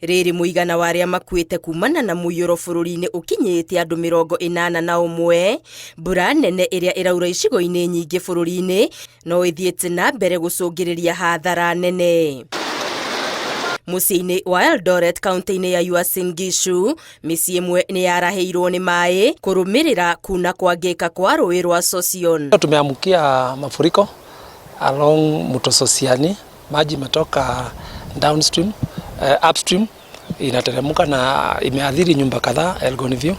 Rĩrĩ mũigana wa arĩa makuĩte kumana na mũiyũro bũrũri-inĩ ũkinyĩte andũ 81. Mbura nene ĩrĩa ĩraura icigo-inĩ nyingĩ bũrũri-inĩ no ĩthiĩte na mbere gũcũngĩrĩria hathara nene. Mũciĩ-inĩ wa Eldoret kaunti-inĩ ya Uasin Gishu, mĩciĩ ĩmwe nĩ yarahĩirwo nĩ maĩ kũrũmĩrĩra kuna kwangĩka kwa rũĩ rwa Sosion. Tumeamkia mafuriko along mto Sosiani, maji imetoka downstream, upstream inateremka na imeathiri nyumba kadhaa Elgon View,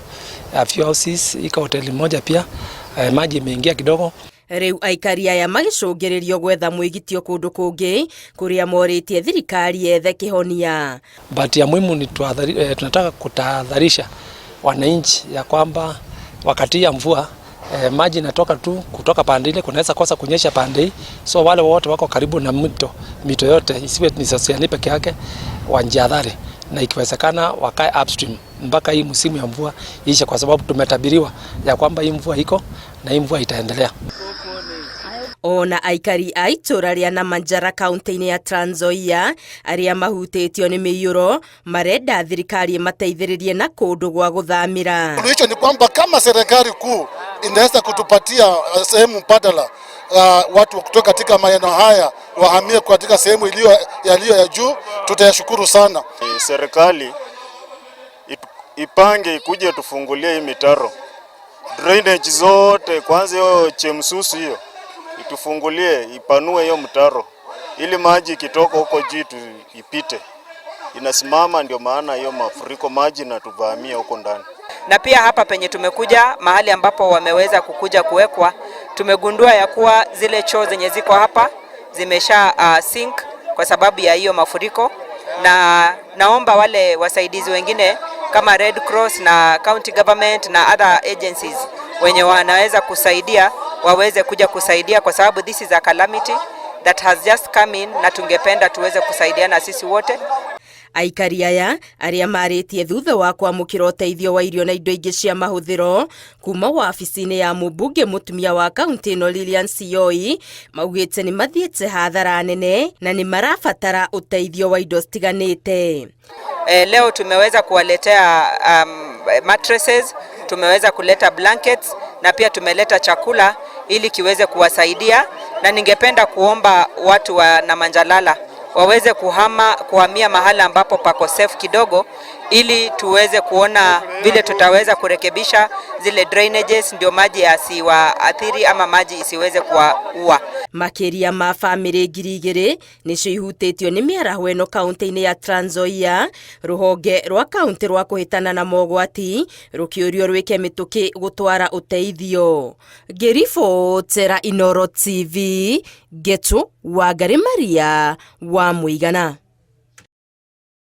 a few houses, iko hoteli moja pia maji imeingia kidogo. Rĩu aikari aya magĩcũngĩrĩrio gwetha mwĩgitio kũndũ kũngĩ kũrĩa morĩtie thirikari yethe kĩhonia. But ya muhimu ni tunataka kutahadharisha wananchi ya kwamba wakati ya mvua maji inatoka tu kutoka pande ile, kunaweza kosa kunyesha pande hii, so wale wote wako karibu na mito yote isiwe ni Sosiani peke yake, wajihadhari na ikiwezekana wakae upstream mpaka hii msimu ya mvua ishe, kwa sababu tumetabiriwa ya kwamba hii mvua iko na hii mvua itaendelea. Ona aikari a itũra rĩa Namanjara kaunti-inĩ ya Trans Nzoia arĩa mahutĩtio nĩ mĩiyũro marenda thirikari ĩmateithĩrĩrie na kũndũ gwa gũthamĩra. Suluhisho ni kwamba kama serikali kuu inaweza kutupatia sehemu mbadala, watu kutoka katika maeneo haya wahamie katika sehemu iliyo yaliyo ya juu, tutayashukuru sana. Serikali ipange ikuje tufungulie hii mitaro drainage zote, kwanza hiyo Chemsusu hiyo itufungulie, ipanue hiyo mtaro ili maji ikitoka huko juu ipite, inasimama. Ndio maana hiyo mafuriko maji natuvamia huko ndani. Na pia hapa penye tumekuja mahali ambapo wameweza kukuja kuwekwa, tumegundua ya kuwa zile choo zenye ziko hapa zimesha sink kwa sababu ya hiyo mafuriko, na naomba wale wasaidizi wengine kama Red Cross na county government na other agencies wenye wanaweza kusaidia waweze kuja kusaidia, kwa sababu this is a calamity that has just come in, na tungependa tuweze kusaidiana sisi wote. Aikari aya arĩa marĩtie thutha wa kwamũkĩra ũteithio wa irio na indo ingĩ cia mahũthĩro kuma wabici-inĩ ya mũmbunge mũtumia wa kaunti ĩno Lilian Siyoi maugĩte nĩ mathiĩte hathara nene na nĩ marabatara ũteithio wa indo citiganĩte. Leo tumeweza kuwaletea mattresses, tumeweza kuleta blankets na pia tumeleta chakula ili kiweze kuwasaidia, na ningependa kuomba watu wa Namanjalala waweze kuhamia mahala ambapo pako safe kidogo, ili tuweze kuona vile tutaweza kurekebisha zile drainages, ndio maji yasiwaathiri ama maji isiweze kuwaua. Makĩria ma bamĩrĩ 2000 nĩcio ihutĩtio nĩ mĩaraho ĩno kaunti-inĩ ya Trans Nzoia. Rũhonge rwa kaunti rwa kũhĩtana na mogwati rũkĩũrio rwĩke mĩtũkĩ gũtwara ũteithio. Ngĩribotera Inooro TV, Ngetu Wangari Maria wa Mũigana.